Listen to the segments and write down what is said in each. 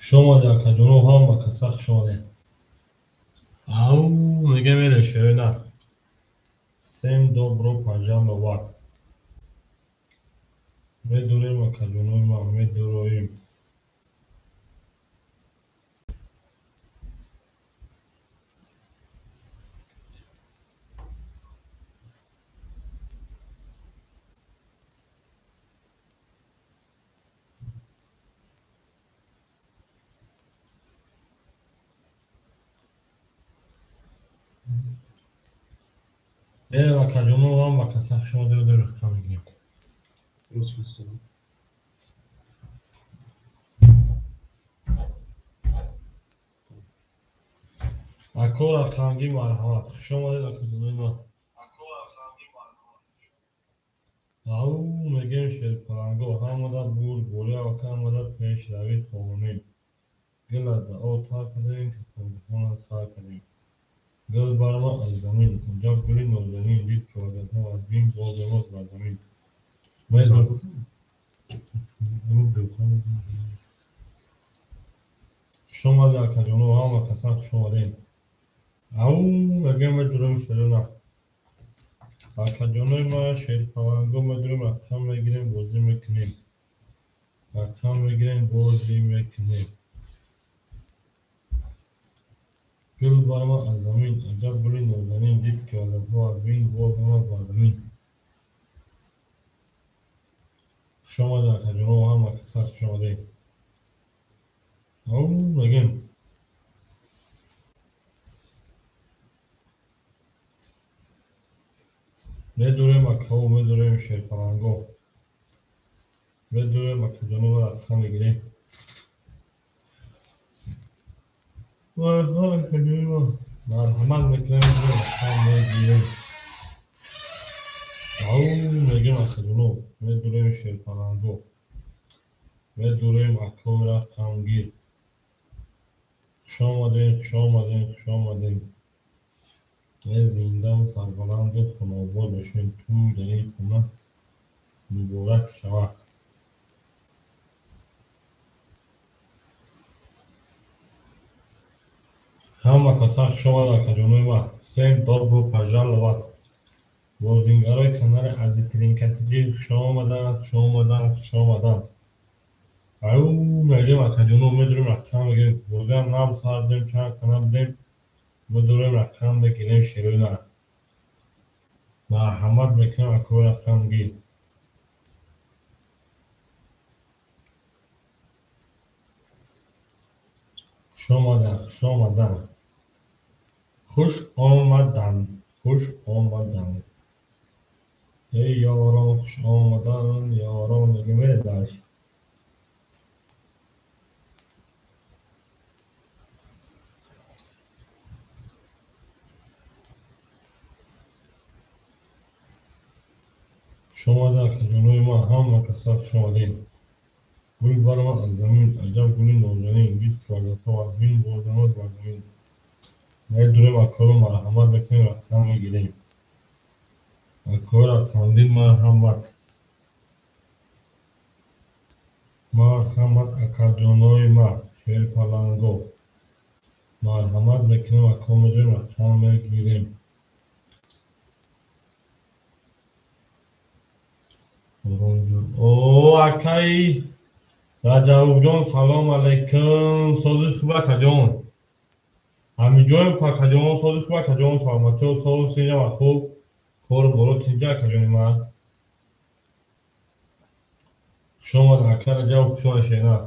Хуш омадед, акаҷоно, ҳама каса хуш омадед. Ау, мегӯям, эле шерои нар. Всем добро пожаловать. Медурем, акаҷонои ман, медуроем. Мерем, акаҷоно, ҳама каса хуш омадед, рухса мегирем. Ако рафтангӣ, марҳамат, хуш омадед, акаҷонои ман. Ау, мегӯем, шерпаланго, ҳамада бурдборӣ, ҳамада пешравӣ хоҳонем. Гила даъо тар кардем, ки хонахона сар кардем. Гул баромад аз замин, аҷаб гули нозанин, дид ки вазатҳо аз бин боз омад бар замин. Хуш омадед, акаҷоно, ҳама каса хуш омадед. Ау, мегӯям, медурем, шерона. Акаҷонои ман, шерпаланго, медурем, рақам мегирем, бозӣ мекунем. Рақам мегирем, бозӣ мекунем. Гул баромад аз замин, аҷаб гули нозанин, дид ки вазатҳо аз бин боз омад бар замин. Хуш омадед, акаҷоно, ҳама каса хуш омадед. Ау, мегӯем. Медурем, акао, медурем, шерпаланго. Медурем, акаҷоно, рақам мегирем. Марҳамат мекунем, рақам мегирем. Ау, мегӯем, акаҷоно, медурем, шерпаланго. Медурем, акои рақамгир. Хуш омадем, хуш омадем, хуш омадем. Э, зиндаву сарбаланду хунобод бошем. Тӯй дар ин хона муборак шавад. Ҳама каса хуш омадед, акаҷонои ман. Всем добро пожаловать. Бозингарои канали Азитринкатиҷи хуш омаданд, хуш омаданд, хуш омаданд. Ау, мегӯем, акаҷоно, медурем, рақам мегирем. Бозиам нав сардем, чанд қана будем. Медурем, рақам мегирем, шерои нар. Марҳамат мекунем, акои рақамгир. Хуш омаданд, хуш омаданд. Хуш омаданд, хуш омаданд. Эй ёрон, хуш омаданд, ёрон, мегӯем, мерем дальше. Хуш омадед, акаҷонои ман, ҳама каса хуш омадед. Гул баромад аз замин, аҷаб гули нозанин, дид ки вазатҳо аз бин боз омад бар замин. Медурем, акоро марҳамат мекунем, рақам мегирем. Акои рақамгир, марҳамат. Марҳамат, акаҷонои ман, шерпаланго. Марҳамат мекунем, ако, медурем, рақам мегирем. О, акаи Раҷабовҷон, салом алайкум. Сози хуб, акаҷон. Ҳамиҷоем ку, акаҷон, сози хуб, акаҷон, саломатиё, соз синҷа ва хуб. Кору боро тинҷа, акаҷони ман. Хуш омадед, ака Раҷабов, хуш омадед, шернар.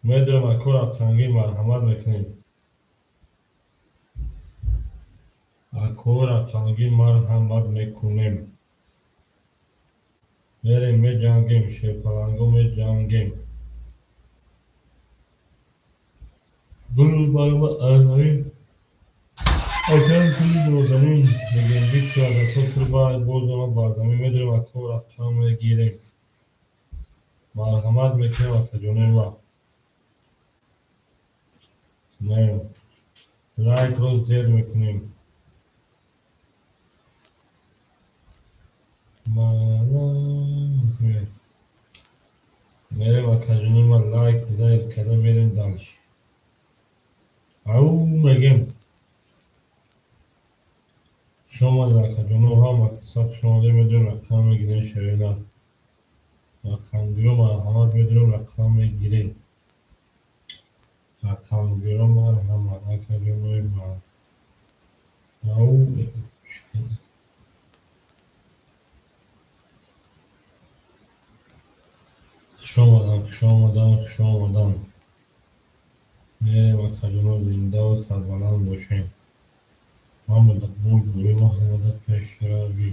Медурем, ако рақамгир, марҳамат мекунем. Ако рақамгир, марҳамат мекунем. Мерем, меҷангем, шерпаланго, меҷангем. Гул баромад аз замин, аҷаб гули нозанин, мегӯем, дид ки вазатҳо турба боз омад бар замин. Медурем, ако, рақам мегирем. Марҳамат мекунем, акаҷонои ман. Не, лайкро зер мекунем. Мерем, акаҷонои ман, лайк зер Зер карда мерем дальше. Ау мегем. Хуш омадед, акаҷоно, ҳама каса хуш омадед. Медонем, рақам мегирем, шерина. Рақамгиро марҳамат, медонем, рақам мегирем. Рақамгиро марҳамат, акаҷонои ман. Ау, хуш омадан, хуш омадан, хуш омадан. Мерем, акаҷоно, зиндаву сарбаланд бошем. Ҳамада бурдборӣ ва ҳамада пешравӣ.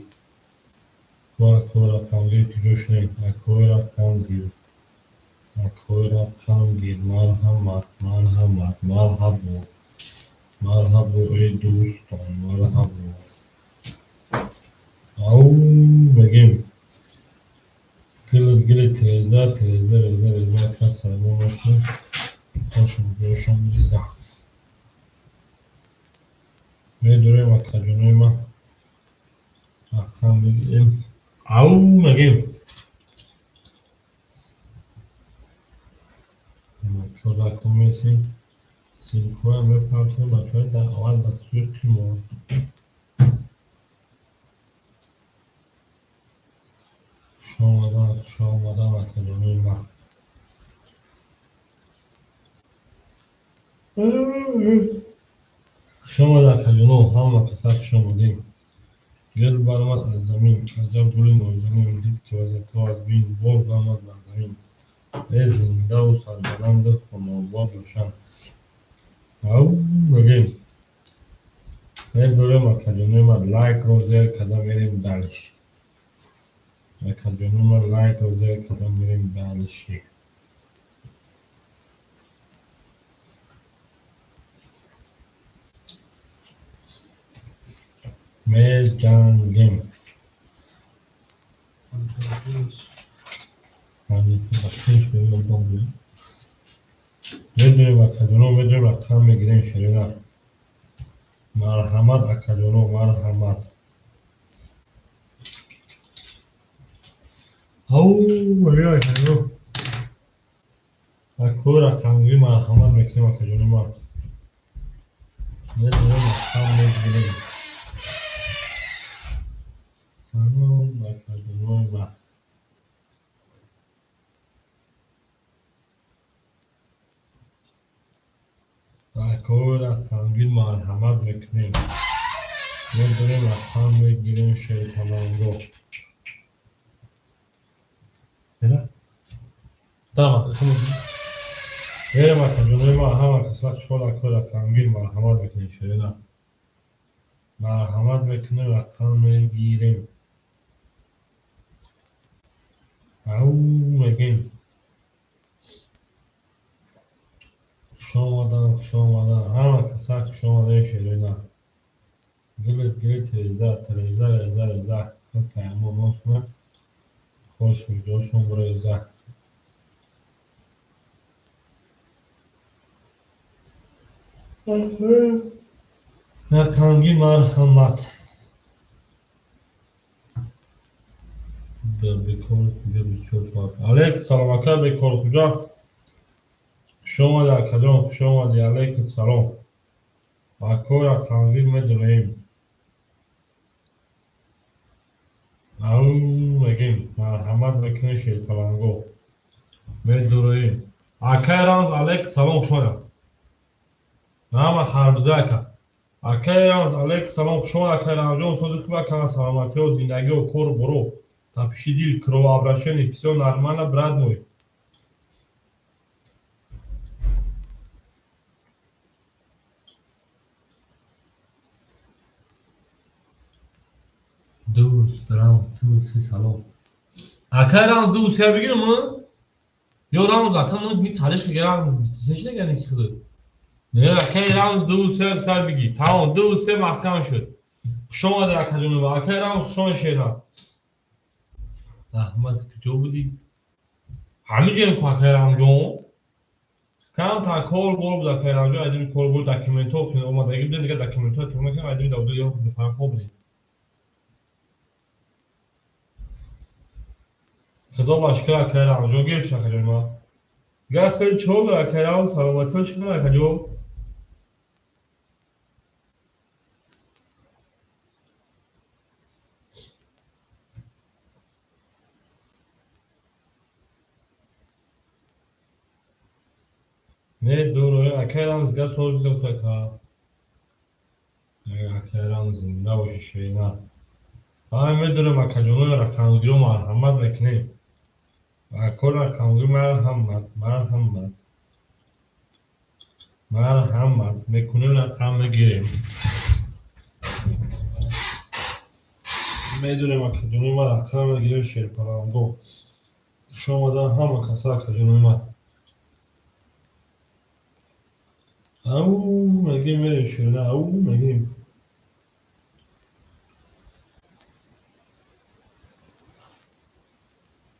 Ку акои рақамгир куҷо шудем? Акои рақамгир. Акои рақамгир, марҳамат, марҳамат, марҳабо. Марҳабо, эй дӯстон, марҳабо. Ау мегем. Гили гили тиреза, тиреза, реза, реза, кас саймон накунед. Хошум гӯшам реза. Медорем, акаҷонои ман. Рақам мегирем. Ау мегем. Кӯдакон месем. Ссылкоя мепартем, бачаҳои даъват ба сӯи қимор. Хуш омадан, хуш омадан, акаҷонои ман. Хуш омадед, акаҷоно, ҳама каса хуш омадем. Гул баромад аз замин, аҷаб гули нозанин, дид ки вазъиятҳо аз бин, боз омад бар замин. Э зиндаву сарбаланду хонобод бошанд. Ау мегем. Медорем, акаҷонои ман, лайкро зер карда мерем дальше. Акаҷонои ман, лайкро зер карда мерем дальше. Меҷангем. Медонем, акаҷоно, медонем, рақам мегирем, ширина. Марҳамат, акаҷоно, марҳамат. Ау, акаҷоно. Акои рақамгирӣ марҳамат мекунем, акаҷоно ман. Медонем, рақам мегирем. Салом, акаҷонои ман. Акои рақамгир марҳамат мекунем. Медонем, рақам мегирем, шерпаланго. Мерем, акаҷонои ман, ҳама каса хушҳол. Акои рақамгир марҳамат мекунем, ширина. Марҳамат мекунем, рақам мегирем. Ау мегем. Хуш омадан, хуш омадан, ҳама каса хуш омадем, ширина. Гили гили тиреза, тиреза, реза, реза, кас саймон носна. Хош ҷошон реза. Рақамгир марҳамат. Бекор хуҷа 24 соат. Алейкум салом, ака Бекор хуҷа. Хуш омадӣ, акаҷон, хуш омадӣ, алейкум салом. Акои рақамгир медонем. Ау мегем, марҳамат мекунем, шерпаланго. Медуроем. Акаи Рамз, алейкум салом, хуш омадед. Нама харбуза ака. Акаи Рамз, алейкум салом, хуш омадед, акаи Рамзҷон, сози хуб, ака, саломатиҳо, зиндагиҳо, кору боро. Тапиши дил, кровообращение, всё нормально, брат мой. Дӯст, Рамз, ду, се, салом. Акаи Рамз, ду, се бигирам, ё Рамз, ака, ни тариш бигирам, се чи нагани ки худ? Не, акаи Рамз, ду, се тар бигир. Тамом, ду, се маҳкам шуд. Хуш омадед, акаҷонова. Акаи Рамз, хуш омадед, шерам. Раҳмат, куҷо будӣ? Ҳамин ҷоем ку, акаи Рамзҷон. Камтар кор бор буд, акаи Рамзҷон, айдими кор бор, документҳо омадагӣ будем, дигар документҳо тӯр накардем, айдими давдо ё фақат хоб будем. Худо ба шукр, акаи Рамзҷон, гирифт, акаҷони ман. Гахел чол акарам саломатиё чӣ кунад акаҷо? Медуроем акайрам зига созака. Акайрам зинда боши ширина. Ай медурем акаҷонои рақамгиро марҳамат мекунем. Акор рақамгир марҳамат, марҳамат. Марҳамат мекунем рақам мегирем. Медурем акаҷонои ман рақам мегирем шерпаланго. Хуш омадан ҳама каса акаҷонои ман. Ау мегирем мерем ширина, ау мегирем.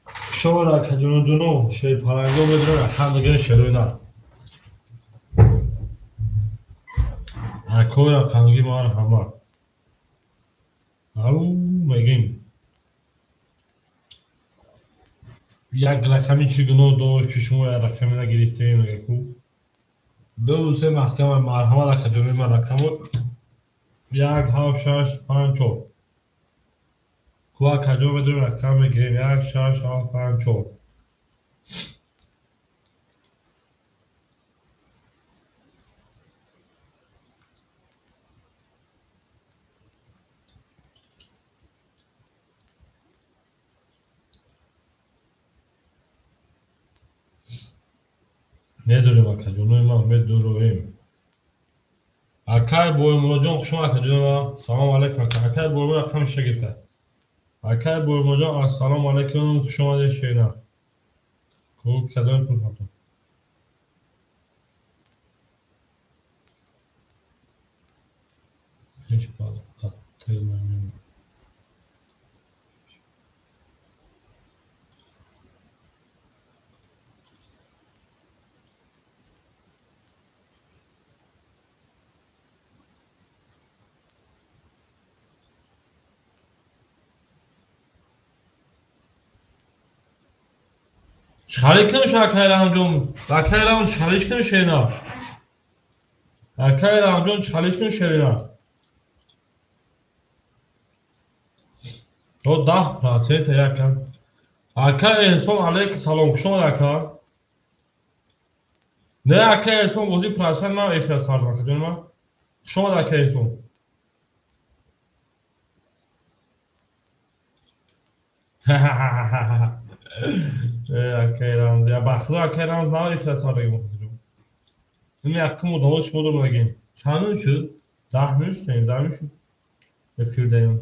Хуш омада акаҷоноҷоно шерпаланго медурем рақам мегирем шерои нар. Акои рақамгир марҳамат. Ау мегирем. Як рақами чӣ гуноҳ дошт, ки шумо як рақаме нагирифтем, мега ку? Ду се маҳкама марҳамат акаҷонои ман рақамо 1 7 6 5 4. Ку акаҷон медурем рақам мегирем 1 6 7 5 4. Медурем акаҷонои ман, медуроем. Акай Боймуроҷон хуш омад акаҷонои ман. Салому алайкум ака. Акай Боймуро рақами шиша гирифта. Акай Боймуроҷон ассалому алайкум, хуш омадед ширина. Ку кадоми пул партон? Ҳеҷ намемонад. Чӣ кунем акай Рамҷон? Акай Рамҷон чӣ кунем ширина? Акай Рамҷон чӣ кунем ширина? То 10% якам. Акай Эҳсон алайкум салом, хуш омад ака. Не акай Эҳсон бозӣ процент ман эфира сар дорам акаҷони ман. Хуш омад акай Эҳсон. Акай Рамз, я ба худо акай Рамз нав эфира сар дагим акаҷон. Ин якум одамои шумо дорам дагим. Чанд минут шуд? 10 минут шуд, 13 минут шуд. Эфир даем.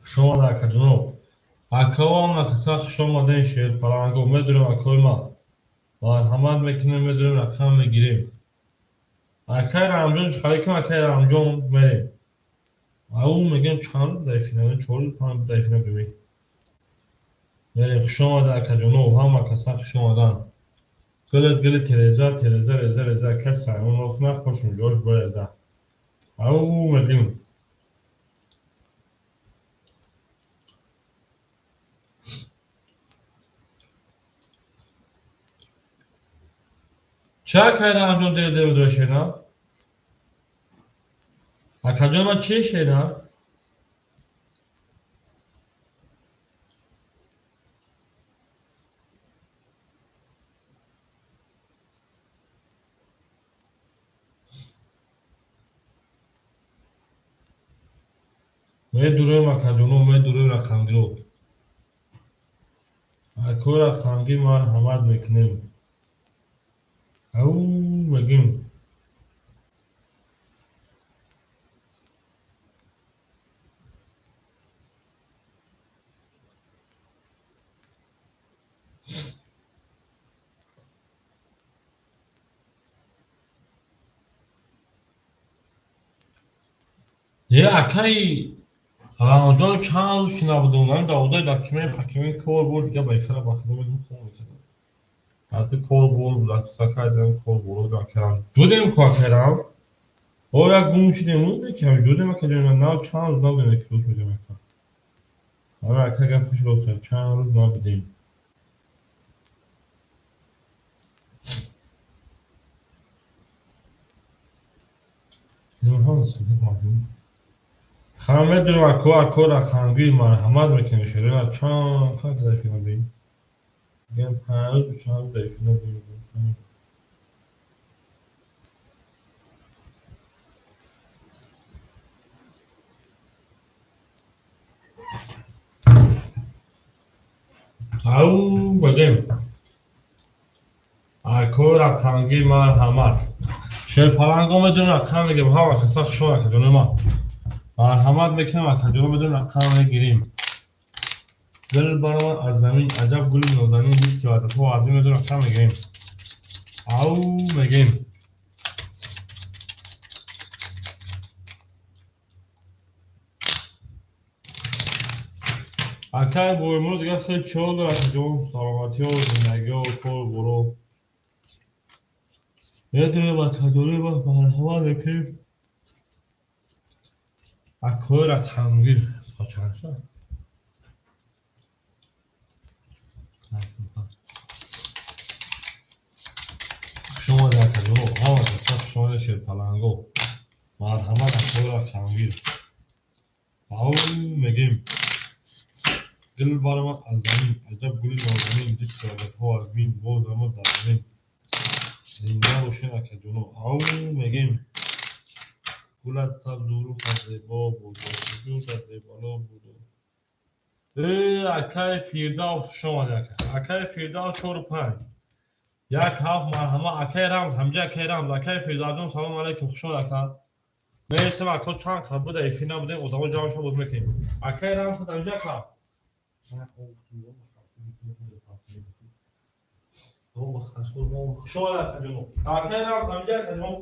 Хуш омад акаҷоно. Акао накаса хуш омаден шерпаланго. Медурем акои ман. Марҳамат мекунем, медурем рақам мегирем. Акай Рамҷон чӣ кунем акай Рамҷон мерем. Ау мегӯям чанд дар финал, 4 5 дар финал бибин. Мерем хуш омада акаҷоно, ҳама каса хуш омадан. Гулет гули тереза, тереза, реза, реза, кас саймон офна, хошум ҷош бареза. Ау мегӯем. Чӣ акай Рамҷон дер дер медорӣ ширина? Акаҷон ман чӣ ширина? Медурем акаҷоно, медурем рақамгиро. Акои рақамгир марҳамат мекунем. Ау мегӯем. Е акаи Рамҷон чанд рӯз шунавудам, дар одаи документ пакумент кор буд, дига ба эфира ба худо мегӯм хом мекардам. Ҳатто кор бор буд, сакайдан кор боро акарам. Ҷудем ку акарам. О як гум шудем, кам ҷудем акаҷон, нав чанд рӯз набудем, ки рӯз медем ака. Ара ака гапаш рост, чанд рӯз набудем. Хан медонам ако ако рақамгир марҳамат мекунем шура чанд қадр дафина бин. Мегӯям 5 рӯз чанд дафина бин. Ау бигем. Ако рақамгир марҳамат. Шерпаланго медонам рақам мегирем, ҳама каса хушҳол акаҷони ман. Марҳамат мекунам акаҷоно медонам рақам мегирем. Дил баромад аз замин, аҷаб гули нозанин дид ки вазифаҳо аз медонам рақам мегирем. Ау мегем. Акай боймуро дигар хеле чиҳо дорад акаҷон, саломатиҳо, зиндагиҳо, кор боро. Медонем акаҷони ман марҳамат мекунем. Акои рақамгир чанд шуд? Хуш омадед акаҷоно, ҳама каса хуш омадед шерпаланго. Марҳамат акои рақамгир. Ау мегем. Гул баромад аз замин, аҷаб гули нозанин дид ки вазифаҳо аз бин, боз омад дар замин. Зинда бошед акаҷоно. Ау мегем. Гулат сабзу рухат зебо буду, вуҷудат бебало буду. Акаи Фирдавс хуш омадед ака. Акаи Фирдавс 4-5. 1-7 марҳамат. Акаи Рамз, ҳамҷа акаи Рамз, акаи Фирдавсҷон салом алайкум, хуш омадед ака. Мерсем ако чанд қабл буда эфир набудем, одамо ҷамъ шуда боз мекунем. Акаи Рамз ҳамҷа ака. Хуш омадед акаҷоно. Акаи Рамз ҳамҷа акаҷон.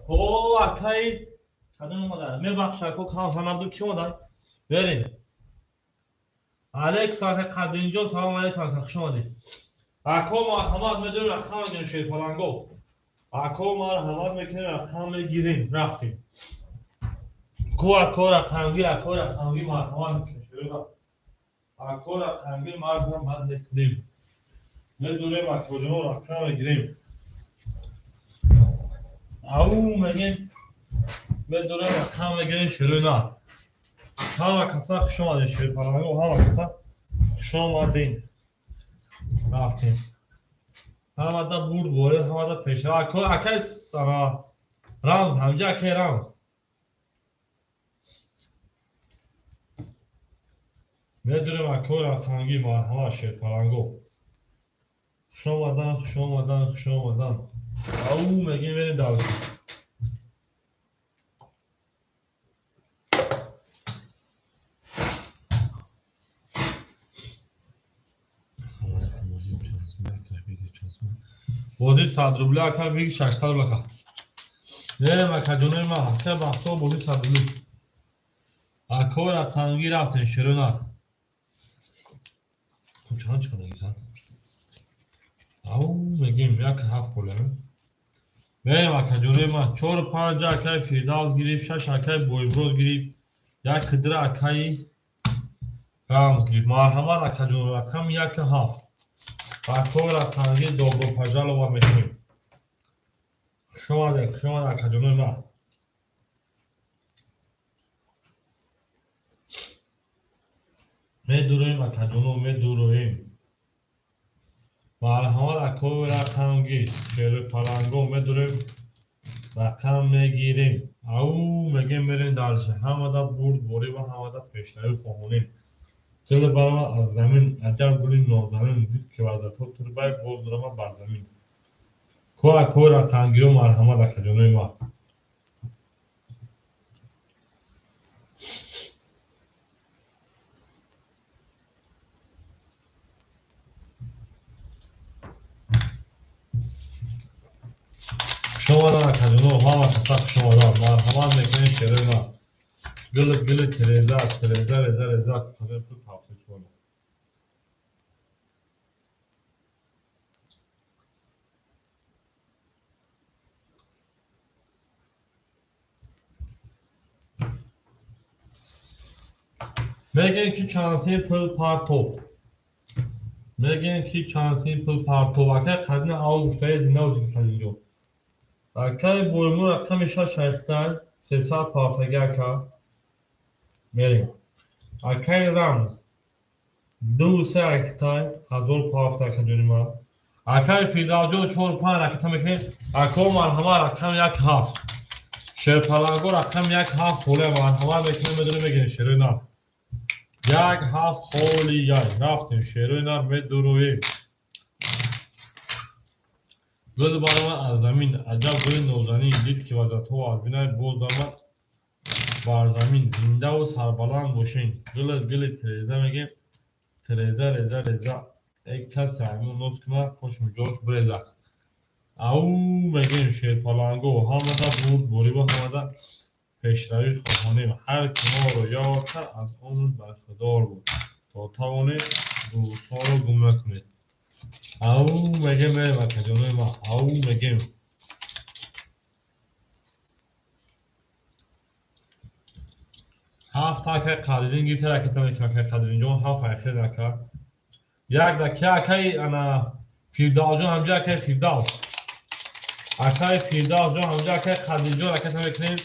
О, акай кадом омада? Мебахш ако кам набуд, ки омада? Берем. Алекс ака Қадинҷон салом алейкум ака, хуш омадед. Ако марҳамат медонем рақам мегирем шерпаланго. Ако марҳамат мекунем рақам мегирем, рафтем. Ку ако рақамгир, ако рақамгир марҳамат мекунем шерпаланго. Ако рақамгир марҳамат мекунем. Медонем акоҷоно рақам мегирем. Ау мегем медонем рақам мегирем шерӯна. Ҳама каса хуш омадед шерпаланго, ҳама каса хуш омадед. Рафтем. Ҳамада бурд ворид, ҳамада пеша. Ако акай сана Рамз, ҳамҷа акай Рамз. Медонем ако рақамгир марҳамат шерпаланго. Хуш омадан, хуш омадан, хуш омадан. Ау мегем берем дальше. Бозии 100 рубли ака виги 600 рубл ака. Мерем акаҷонои ман, ҳафтаи бахтиёр бозии 100 рубли. Акои рақамгир рафтем шерона. Чанд чиқадагисан? Ау мегим 1 7 қолем. Мерем акаҷонои ман, 4 5 акаи Фирдавс гирифт, 6 акаи Бойброд гирифт, 1 2 акаи Рамз гирифт. Марҳамат акаҷон, рақами 1 7. Акои рақамгир добро пожаловать мекунем. Хушомадед, хушомадед акаҷонои ман. Медуроем акаҷоно, медуроем. Марҳамат акои рақамгир, шеру паланго медуроем, рақам мегирем. Ау мегем мерем дальше. Ҳамада бурдборӣ ва ҳамада пешравӣ хоҳонем. Дил баромад аз замин, аҷаб гули нозанин, дид ки ваздато турбай боз равад бар замин. Ко акои рақамгиро марҳамат акаҷонои ман. Хушомадан акаҷоно, ҳама каса хушомадан. Марҳамат мекунем шерои ман. Гули гули тереза, тереза реза реза пул пафточвола. Мегӯем ки чанд пул партов. Мегӯем ки чанд пул партов. Акай қадина ав гуфтаи зинда бошед қадинҷо. Акай боймур рақами 6 айхтай, 300 партаги ака. Мерем. Акай Рамз 2 3 айхтай, 1000 парта акаҷони ман. Акай Фирдавсҷон 4 5 ракета мекунем. Ако марҳамат рақами 1 7. Шерпаланго рақами 1 7 холия марҳамат мекунем, медонем мегирем шерои нар. 1 7 холи яй. Рафтем шерои нар медуроем. Гул баромад аз замин, аҷаб гули нозанин, дид ки вазатҳо аз бинай боз омад бар замин. Зиндаву сарбаланд бошен. Гули гули тереза мегем, тереза реза реза. Эй касе аймон ноз кунад, қошум ҷош бирезад. Ау мегем шерпаланго, ҳамада бурдборӣ ва ҳамада пешравӣ хоҳонем. Ҳар ки моро ёр кард, аз он бархӯрдор буд. То тавонед дӯстҳоро гум накунед. Ау мегем мерем акаҷонои ман, ау мегем. Ҳафт акай Қадриддин гирифта ракета мекунам акай Қадриддинҷон, ҳафт айхел ака. Як да ки акай ана Фирдавсҷон ҳамҷа акай Фирдавс. Акай Фирдавсҷон ҳамҷа акай Қадриддинҷон ракета мекунем.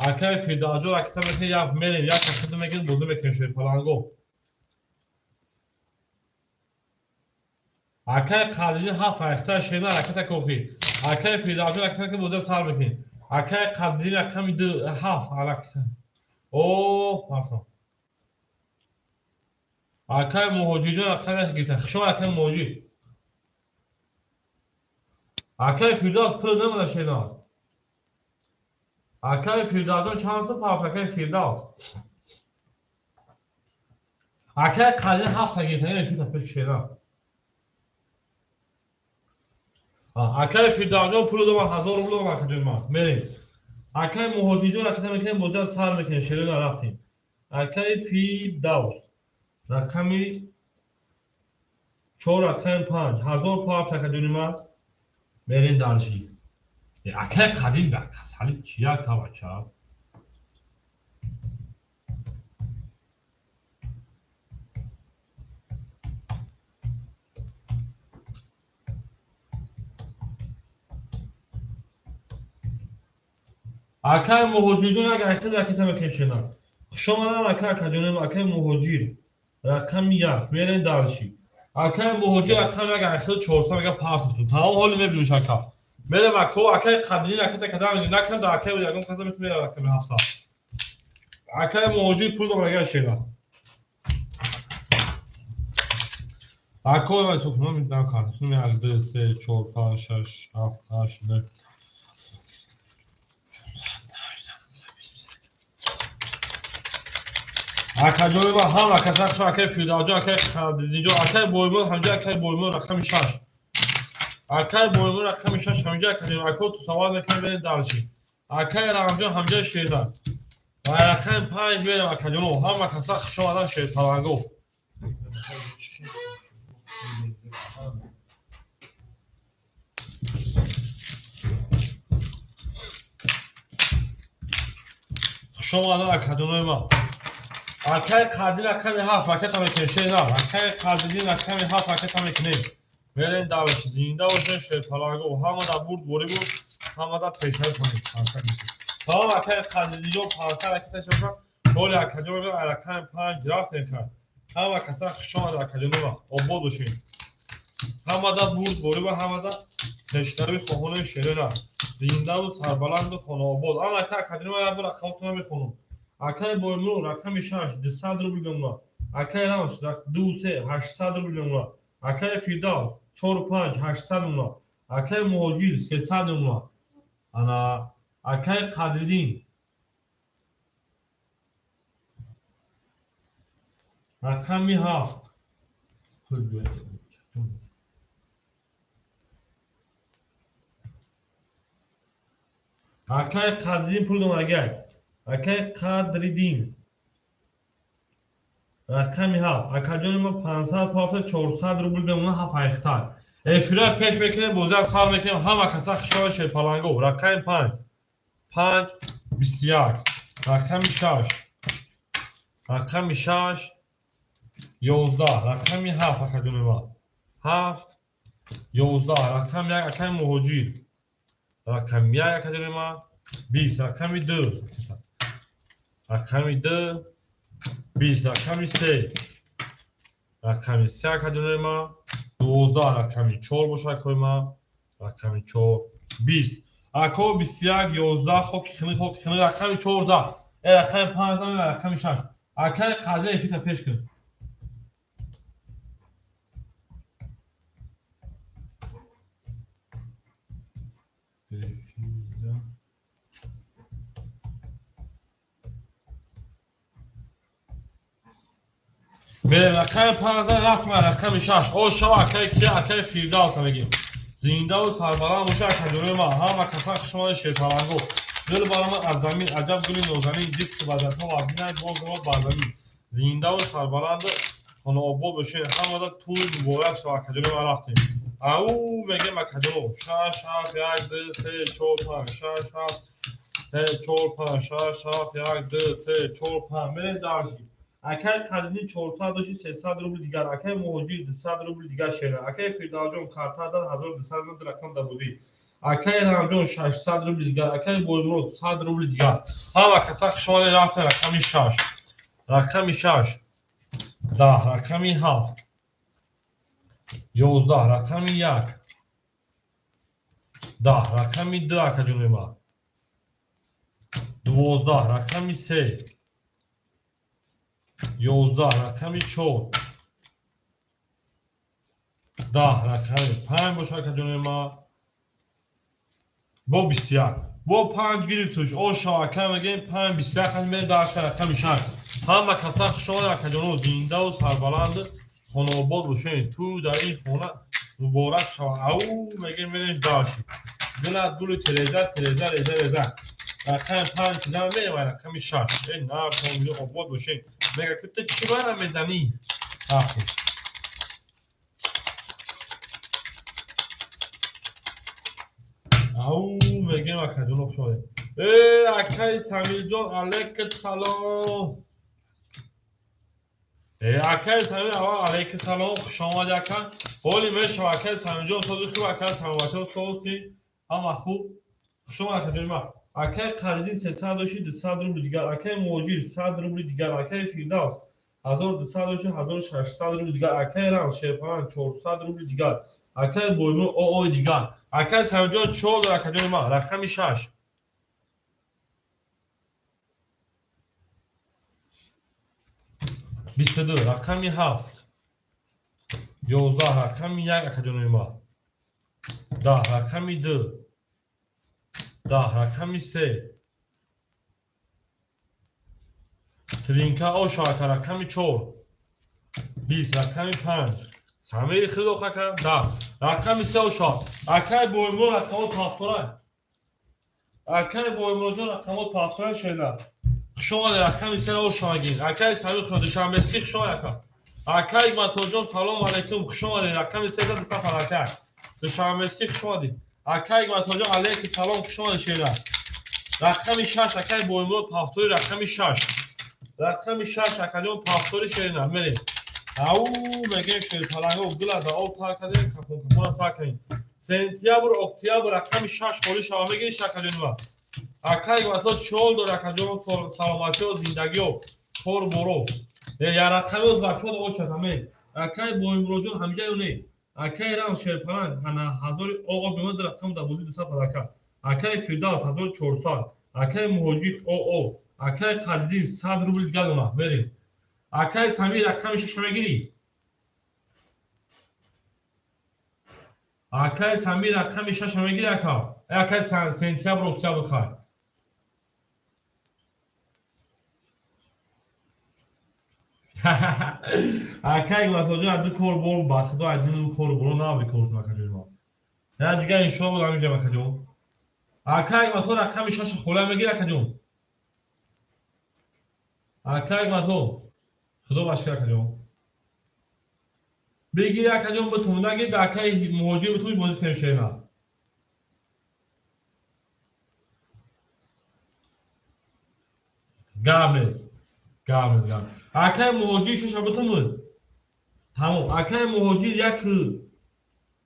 Акай Фирдавсҷон ракета мекунем, як мерем, як ракета мекунем, бозӣ мекунем шерпаланго. Акай Қадриддин ҳафт айхта шена ракета кохӣ. Акай Фирдавсҷон ракета мекунем, бозиро сар мекунем. Акай Қадриддин рақами 2 7 ракета. О, ҳафтам. Акай Муҳоҷирҷон рақами 1 гирифтан. Хушомад акай Муҳоҷир. Акай Фирдавс пул намада шена. Акай Фирдавсҷон чанд сум пафт акай Фирдавс? Акай Қадриддин ҳафта гирифтан, яъне шута пеш шена. Акай Фирдавсҷон пул додам, 1000 рубл додам акаҷони ман. Мерем. Акай Муҳоҷирҷон ракета мекунем, бозиро сар мекунем, шерона рафтем. Акай Фирдавс рақами 4 рақами 5 1000 пафт акаҷони ман. Мерем дальше. Акай Қадим ба касали чия ака бача? Акай Муҳоҷирҷон як айхел ракета мекунем шена. Хушомадан ака акаҷонем, акай Муҳоҷир рақами 1 мерем дальше. Акай Муҳоҷир рақами 1 айхел 400 мега партовтун. Тамом ҳоли мебинем ака. Мерем ако акай Қадриддин ракета кадам накунам да акай ягон каса метавонад мера рақами 7. Акай Муҳоҷир пул дорам агар шена. Ако ман сухнам накардам. 1 2 3 4 5 6 7 8 9. Акаҷони ман ҳама каса хуш, акай Фирдавсҷон, акай Қадриддинҷон, акай Боймур, ҳамҷа акай Боймур рақами 6. Акай Боймур рақами 6 ҳамҷа акаҷон, ако ту савол мекунем, берем дальше. Акай Рамҷон ҳамҷа шерда. Ва рақами 5 берем акаҷоно, ҳама каса хуш омадан шерпаланго. Хуш омадан акаҷонои ман. Акай Қадир рақами 7 ракета мекунем шерна. Акай Қадирдин рақами 7 ракета мекунем. Мерем дальше. Зинда бошед шерпаланго. Ҳама да бурд борӣ буд, ҳама да пешравӣ кунем. Тамом акай Қадирдинҷон 500 ракета шуда. Ҳоли акаҷон рақами 5 рафтем хар. Ҳама каса хуш омад акаҷонома. Обод бошед. Ҳама да бурд борӣ ва ҳама да пешравӣ хоҳони шерена. Зиндаву сарбаланду хонаобод. Ана ака акаҷонома як бор рақамотона мехонам. Акай Боймур рақами 6 200 рубл мемонад. Акай Рамз 2 3 800 рубл мемонад. Акай Фирдавс 4 5 800 мемонад. Акай Муҳоҷир 300 мемонад. Ана акай Қадриддин рақами 7. Акай Қадриддин пул домагай. Акай Қадриддин рақами 7. Акаҷони ма 500 пафта 400 рубл бемона 7 айхтар. Эфира пеш мекунем, бозиа сар мекунем. Ҳама каса хушҳол шерпаланго. Рақами 5 5 21. Рақами 6 рақами 6 11. Рақами 7 акаҷони ма 7 11. Рақами 1 акаи Муҳоҷир. Рақами 1 акаҷони ма 20. Рақами 2 рақами 2 20. Рақами 3 рақами 3 акаҷони ма 12. Рақами 4 бошад акои ма. Рақами 4 20. Ако 21 11 хоки хини хоки хини. Рақами 14 рақами 5 рақами 6. Акаи Қадир эфита пеш кун. Берем рақами 5 рафтем рақами 6. О шава акаи ки акаи Фирдавс мегем. Зиндаву сарбаланд боша акаҷонои ман. Ҳама каса хуш омадед шерпаланго. Гул барома аз замин аҷаб гули нозанин дид ки базатҳо вазинай боз омад бар замин. Зиндаву сарбаланду хонаобод бошед. Ҳамада тӯй муборак шава акаҷонои ман рафтем. Ау мегем акаҷоно 6 7 1 2 3 4 5 6 7 3 4 5 6 7 1 2 3 4 5. Мерем дальше. Акай Қадриддин 400 дошти 300 рубл дигар. Акай Муҳоҷир 200 рубл дигар шера. Акай Фирдавсҷон карта зад 1200 рубл рақам дар бозӣ. Акай Рамҷон 600 рубл дигар. Акай Боймурод 100 рубл дигар. Ҳама каса хуш омадед рафтем рақами 6. Рақами 6 10. Рақами 7 11. Рақами 1 10. Рақами 2 акаҷони ман 12. Рақами 3 11. Рақами 4 10. Рақами 5 бошад акаҷони ман бо 21. Бо 5 гирифтуш. О шава ака мегем 5 21 ҳам мерем дар рақами 6. Ҳама каса хуш омадед акаҷоно. Зиндаву сарбаланд хонаобод бошед. Тӯй дар ин хона муборак шава. Ау мегем мерем дальше. Гулат гули тереза тереза реза реза. Рақами 5 чиза мерем рақами 6. Э на фамилия обод бошед. Мега ки ту чӣ бара мезанӣ? Рафтем. Ау мегем акаҷоно хуш омадед. Э акаи Самирҷон алейка салом. Э акаи Самир аввал алейка салом, хуш омадӣ ака. Ҳоли мешава акаи Самирҷон сози хуб, акаи Самирбачаҳо сози ҳама хуб. Хуш омад акаҷони ман. Акаи Қадриддин 300 дошти 200 рубл дигар. Акаи Муҳоҷир 100 рубл дигар. Акаи Фирдавс 1200 дошти 1600 рубл дигар. Акаи Рамз шерпаланг 400 рубл дигар. Акаи Боймур ОО дигар. Акаи Самирҷон 4 акаҷони ман. Рақами 6 22. Рақами 7 11. Рақами 1 акаҷони ман 10. Рақами 2 10. Рақами 3 Тринка оша ака. Рақами 4 20. Рақами 5 Самир хидо хака да. Рақами се оша. Акай Боимро рақамот пафтора. Акай Боимроҷон рақамот пафтора шена. Хуш омадед, рақами се ошавагин. Акай Самир хуш Душанбески хуш омадед ака. Акай Матоҷон салом алейкум, хуш омадед. Рақами се да сафар ака. Душанбески хуш омадед. Акай Матоҷон алейкум салом, хуш омадед шена. Рақами 6 акай Боимрод пафтори рақами 6. Рақами 6 акаҷон пафтори шерина мерем. Ау мегем шерпаланго гула да об тар кардем, кафон кафона сар кардем. Сентябр, октябр рақами 6 холӣ шава мегириш акаҷони ма. Акай Матоҷ чол дор акаҷон, саломатиё, зиндагиё, кор боро. Я рақами зачод очад аме. Акай Боимроҷон ҳамиҷа ё не? Акай Рам шерпаланг ана ҳазори ОО бимад рақам да бозӣ 200 ака. Акай Фирдавс 1400, акай Муҳоҷир ОО, акай Қадидин 100 рубл дигар дона мерем. Акай Самир рақами 6 мегирӣ? Акай Самир рақами 6 мегирӣ ака? Акай сентябр, октябр хай. Акай Матоҷон ду кор бор ба худо ду кор боро на бикоршун акаҷон ма. Я дигар иншоалло ҳаминҷа акаҷон. Акай Матоҷон рақами 6 хола мегирӣ акаҷон? Акай Матоҷон худо башкир акаҷон. Бигири акаҷон битун, нагир акай Муҳоҷир битун бозӣ кунем шена. Гап нест. Гап нест, гап. Акай Муҳоҷир шаша битун. Тамом. Акай Муҳоҷир як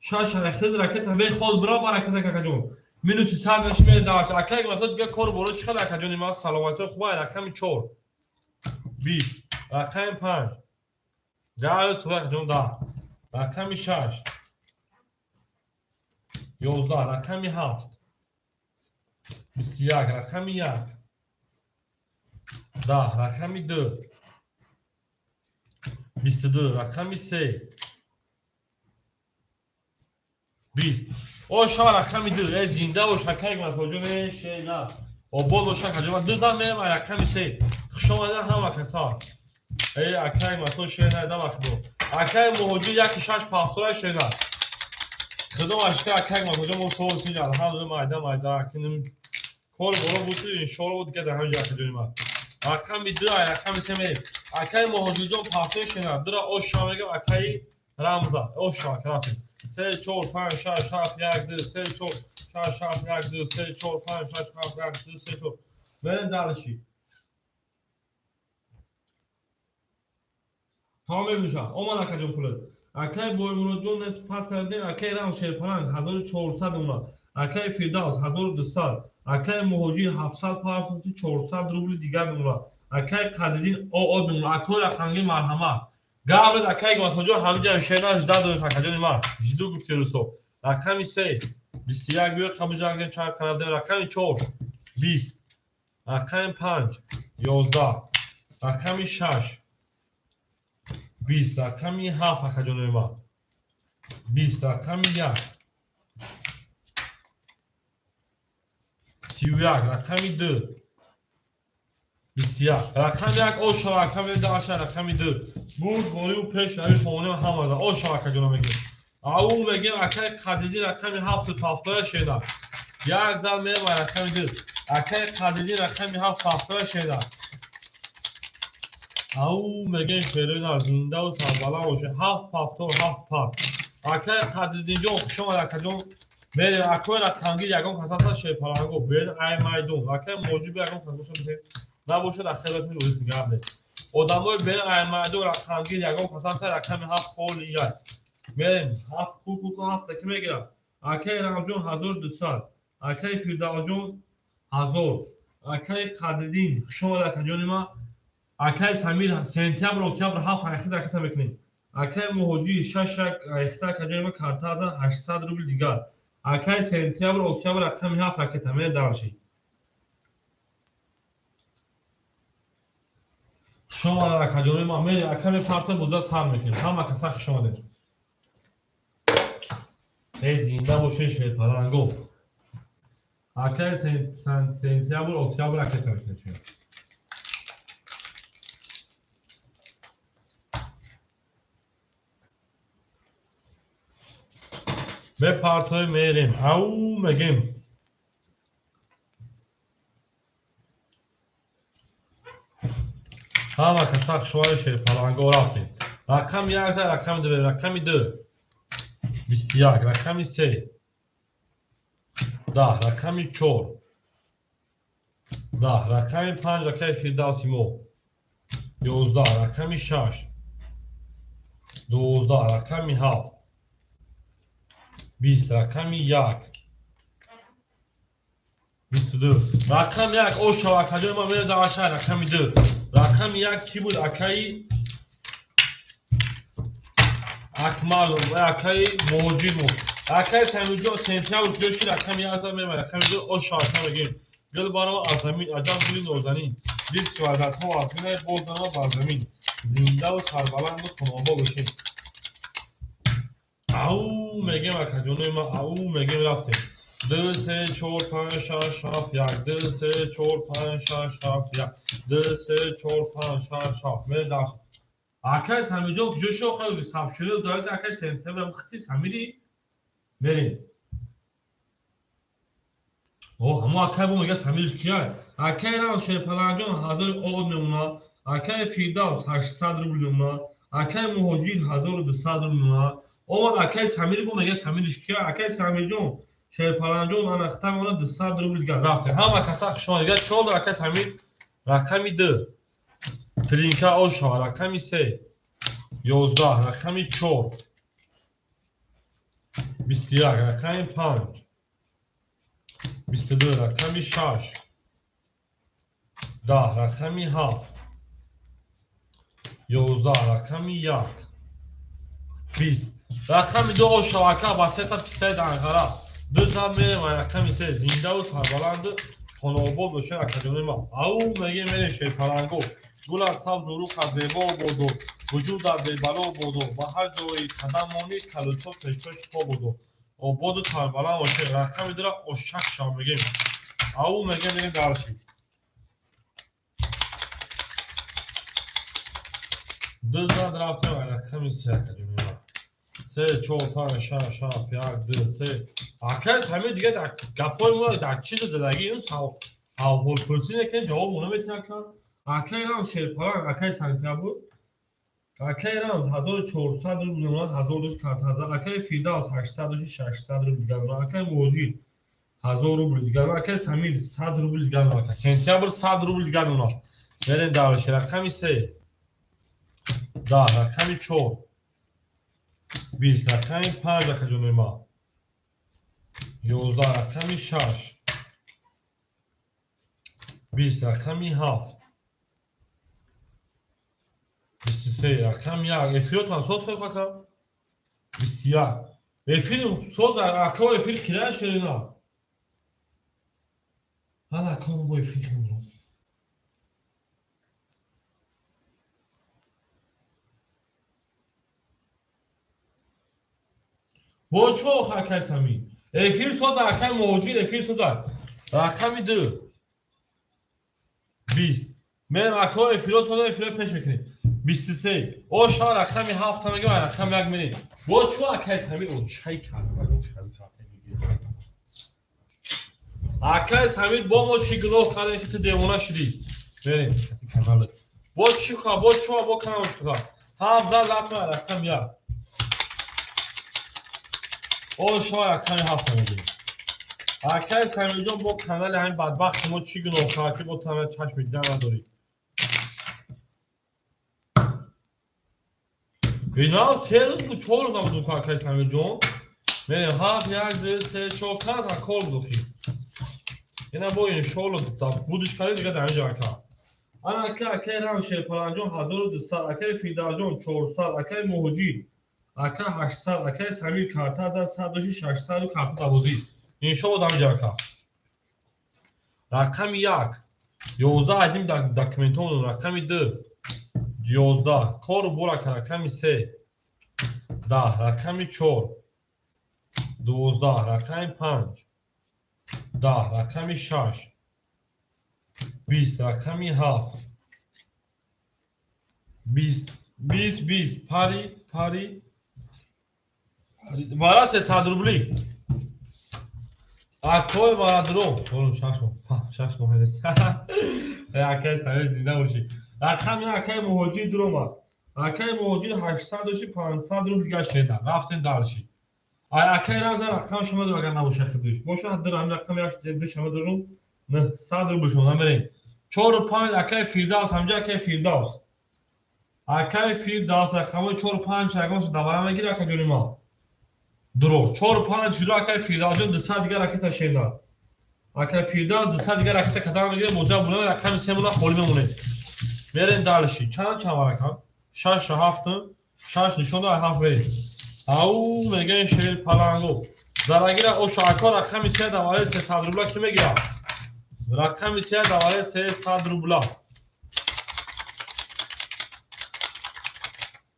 шаш хид ракета беход бира ба ракета акаҷон. Минуси 100 наши медаваш. Акай Матоҷ дигар кор боро чӣ хел акаҷони ман саломатиё хуба рақами 4. 20, рақами 5. Газ акаҷон 10. Рақами 6. 11, рақами 7. 21, рақами 1. 10, рақами 2. 22, рақами 3. 20. О шава рақами 2. Э зинда бош акай Матоҷон, э шена. Обод бош акаҷон. Ду зан мерем рақами 3. Хуш омадед ҳама каса. Э акай Матоҷ шена дама худо. Акай Муҳоҷир 1.6 пафтора шена. Худо ашка акай Матоҷон мо соз син алҳамдулилла майда майда акиним кор боро буд иншоалло дигар дар ҳамин ҷо акаҷони ман. Рақами 2 рақами 3 мерем. Акай Муҳоҷирҷон пафтори шена. Дура ош шава мегам акай Рамза. Ош шава рафтем. 3 4 5 6 7 1 2 3 4 6 7 1 2 3 4 5 6 7 1 2 3 4. Мерем дальше. Тамом мебошад. Омад акаҷон пулат. Акай Боимуроджон нест пас кардем. Акай Рам шерпаланг 1400 омад. Акай Фирдавс 1200. Акай Муҳоҷир 700 парсоти 400 рубли дигар мемонад. Акай Қадриддин ОО мемонад. Акой рақамги марҳамат. Гавред акай Матоҷон ҳаминҷа шена жда дорем акаҷони ман. Жиду гуфти русо. Рақами 3 21 биё қабул ҷангем чанд қанабдем. Рақами 4 20. Рақами 5 11. Рақами 6 20. Рақами 7 акаҷони ман. 20. Рақами 1 31. Рақами 2 21. Рақами 1 ошава рақами 2 аша рақами 2. Бурд бориву пеш рави хонем ҳамада. Ошава акаҷоно мегем. Ау мегем акай Қадидин рақами 7 пафтора шена. Як зал мерем рақами 2. Акай Қадидин рақами 7 пафтора шена. Ау мегем шерина зиндаву сарбаланд боше. 7 пафтор 7 пас. Акай Қадриддинҷон хуш омад акаҷон. Мерем акой рақамгир ягон кас ҳаст шерпаланго. Берин ай майдон. Акай Муҳоҷир ягон кас боша битем. Набошад ахират рӯз гап нест. Одамои берин ай майдон рақамгир ягон кас ҳаст рақами 7 холи як. Мерем 7 ку ку ку 7 ки мегирад. Акай Рамҷон 1200. Акай Фирдавсҷон 1000. Акай Қадриддин хуш омад акаҷони ман. Акай Самир сентябр октябр 7 айхид ракета мекунем. Акай Муҳоҷир 6 айхида акаҷони ман карта азан 800 рубл дигар. Акай сентябр октябр рақами 7 ракета мерем дальше. Хуш омадед акаҷони ман. Мерем ака мепартем боза сар мекунем. Ҳама каса хуш омадед. Эй зинда бошед шерпаланго. Акай сентябр октябр ракета мекунем. Мепартоем мерем. Ау мегем. Ҳама каса хушвори шерпаланго рафтем. Рақами як за рақами ду, рақами ду 21, рақами се 10, рақами чор 10, рақами панҷ акаи Фирдавси мо 11, рақами шаш 12, рақами ҳафт 20, рақами як 22, рақами як ошава акаҷои ма мерем даваша рақами ду. Рақами як кӣ буд? Акаи Акмал, акаи Муҳоҷир мо. Акаи Самиҷон сентябр куҷо шид? Рақами як за мемай, рақами ду ошава ака мегем. Гул барома аз замин, аҷаб гули нозанин. Дид ки ваздатҳо аз минай боз нама бар замин. Зиндаву сарбаланду хунобо бошем. Ау мегем акаҷонои ма, ау мегем рафтем. 2, 3, 4, 5, 6, 7, 1, 2, 3, 4, 5, 6, 7, 1, 2, 3, 4, 5, 6, 7. Мерем дарс. Акаи Самиҷон куҷо шуд? Охир сабшуда дази акаи сентябр хити Самири мерем. О, ҳамо акай бо мега Самириш кия? Акаи Рам Шерпаланҷон 1000 од мемонад, акаи Фирдавс 800 рубл мемонад, акаи Муҳоҷир 1200 рубл мемонад. Омад акаи Самири бо мега Самириш кия? Акаи Самирҷон Шерпаланҷон ана хита мемонад 200 рубл дигар. Рафтем. Ҳама каса хушомад. Дигар чор акаи Самир рақами ду Тринка ошава, рақами се 11, рақами чор 21, рақами панҷ 22, рақами шаш 10, рақами ҳафт 11, рақами як 20, рақами ду ошава ака ба сета пистаи данғара. Ду зад мерем рақами се. Зиндаву сарбаланду хонобод бошед акаҷонои ма. Ау мегем мерем шерпаланго. Гул аз сабзу рух аз зебо бодо, вуҷуд аз бебало бодо, ба ҳар ҷои қадам монӣ калӯчо пешпеш шифо бодо. Ободу сарбаланд бошед. Рақами дура ошак шав мегем. Ау мегем мерем дарши. Ду зад рафтем рақами се акаҷонои ма. 3, 4, 5, 6, 7, 1, 2, 3. Акаи Самир дига гапҳои мо дар чизо дадаги ин ҳавҳолпурсӣ мекунем, ҷавоб мо наметавонем ака. Акаи Рамз Шерпаланг, акаи сентябр, акаи Рамз 1400 рубл мемонад, 1000 дошт карта зад. Акаи Фирдавс 800 дошт, 600 рубл дигар мемонад. Акаи Муҳоҷир 1000 рубл дигар мемонад. Акаи Самир 100 рубл дигар мемонад. Сентябр 100 рубл дигар мемонад. Мерем дарши. Рақами се 10, рақами чор 20, рақами панҷ акаҷонои ма 11, рақами шаш 20, рақами ҳафт 23, рақами як. Эфиротон соз хоҳед ака? 21. Эфир соз ака, эфир кирая шерина. Ҳана ака мо бо эфир хемром. Бо чо охир акаи Самир? Эфир соз акаи Муҳоҷир, эфир соза. Рақами ду 20. Мерем ака эфиро соза, эфиро пеш мекунем. 23. О шава рақами ҳафта мегем, рақами як мерем. Бо чо акаи Самир о чай кард? Чай кард мегирем. Акаи Самир бо мо чӣ гуноҳ кардем ки ту девона шудӣ? Мерем хати канал. Бо чӣ ха, бо чо, бо канал шуда. Ҳафт зад рафтем рақами як. О шава рақами ҳафта мегем. Акаи Самирҷон бо канали ҳамин бадбахти мо чӣ гуноҳ кард ки бо ту ҳама чашми дидан надорӣ? Ина се рӯз буд, чор рӯз набуд акаи Самирҷон. Мерем ҳафт, як, ду, се, чор, панҷ кор буд охир. Ина бо иншоалло будиш кардем дига дар инҷа ака. Ана ака, акаи Рам Шерпаланҷон 1200, акаи Фирдавсҷон 400, акаи Муҳоҷир ака 800, акаи Самир карта зад 100 дошти 600 карта дарбозӣ. Иншоалло дар инҷа ака. Рақами як 11 айдим документҳо, рақами ду 11, кору бор ака, рақами се 10, рақами чор 12, рақами панҷ 10, рақами шаш 20, рақами ҳафт 20, 20, 20, пари, пари. Вара 300 рубли. Акой варадро. 6 моҳ. 6 моҳ нест. Акай сари зинда бошӣ. Рақами акай муҳоҷир дуромад. Акай муҳоҷир 800 дошти 500 рубл дигар шеда. Рафтем дальше. Ай акай рамза рақам шумо агар набошад хидуш. Бошад дар ҳамин рақам як ду шумо дорум 900 рубл шумо намерем. 4 5 акай Фирдавс ҳамҷа акай Фирдавс. Акай Фирдавс рақамҳои 4 5 ягон давара мегирад ака ҷони ман. Дурӯғ 4 5 шуду акай Фирдавсҷон 200 дигар ракета шеда. Акай Фирдавс 200 дигар ракета кадам мегирад, боза булам рақами 3 мона холӣ мемонем. Мерем дальше. Чанд рақам? 6 7 6 нишон дод 7 мерем. Ау мегӯян шер паланго. Зарагира оша ака рақами 3 давараи 300 рубла ки мегирад? Рақами 3 давараи 300 рубла.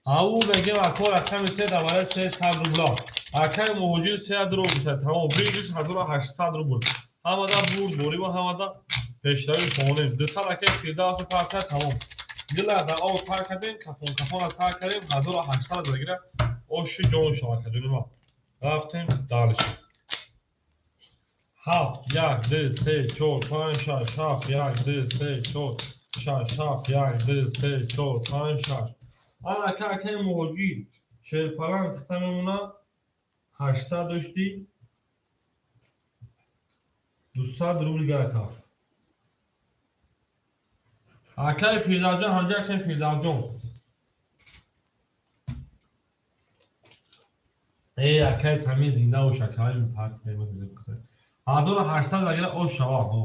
Ау мегӯям ака рақами 3 давараи 300 рубла. Акай муҳоҷир 300 рубл тамом бигириш 1800 рубл. Ҳамада бурд борива ҳамада пешравӣ хонем. 200 акай Фирдавс парка тамом. Дила дар об тар кардем, кафон кафона тар кардем, 1800 загира оши ҷон шава ҷони ман. Рафтем дальше. 7 1 2 3 4 5 6 7 1 2 3 4 6 7 1 2 3 4 5 6. Ана ака муҳоҷир шерпаланг хита мемона 800 дошти 200 рубл дигар ака. Акай Фирдавсҷон ҳамҷа акай Фирдавсҷон. Акай Самир зинда бош акай парт мемон. 1800 агар ош шава ҳо.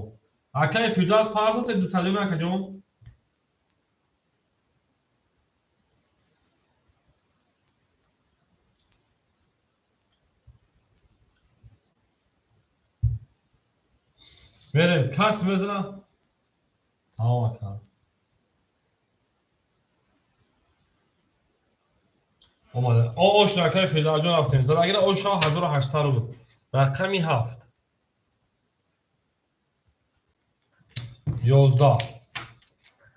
Акай Фирдавс парт 200 ака ҷон. Мерем кас мезана. Тамом ака. Омада. Ош акай Фирдавсҷон рафтем. Задагира ош шава 1800 рубл. Рақами 7. 11.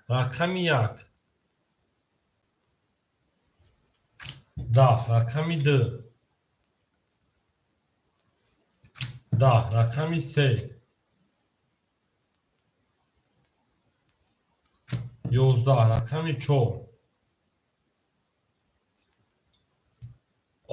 Рақами 1. 10. Рақами 2. 10. Рақами 3. 11. Рақами 4.